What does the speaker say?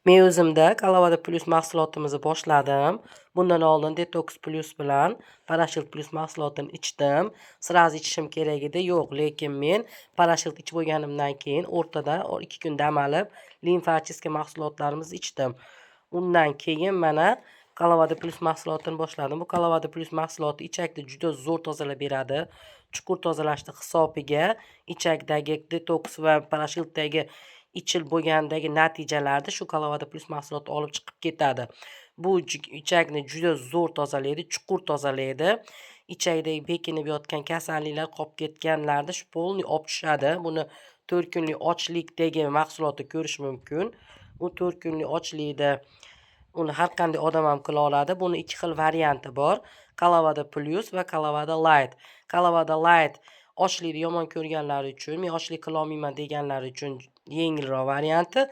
Men o'zimda Kalavada Plus mahsulotimizni boshladim. Bundan oldin Detox Plus bilan Parashilt Plus mahsulotini ichdim. Сразу ichishim kerak edi, yo'q, lekin men Parashilt ichib bo'lganimdan keyin o'rtada 2 kun dam olib, limfa очистка mahsulotlarimizni ichdim. Undan keyin mana Kalavada Plus mahsulotini boshladim. Bu Kalavada Plus mahsuloti ichakni juda zo'r tozalab beradi. Chuqur tozalashni hisobiga ichakdagi detoks va Parashiltdagi ichil bo'lgandagi natijalarni shu Kalavada Plus mahsuloti olib chiqib ketadi. Bu ichakni juda zo'r tozalaydi, chuqur tozalaydi. Ichakdagi bekinib yotgan kasalliklar, qolib ketganlarni shu полный olib tushadi. Buni 4 kunlik ochlikdagi mahsulotni ko'rish mumkin. U 4 kunlik ochlikda uni har qanday odam ham qila oladi. Buni ikki xil varianti bor: Kalavada Plus va Kalavada Light. Kalavada Light ochlikni yomon ko'rganlar uchun, men ochlik qilolmayman deganlar uchun yengilroq varianti.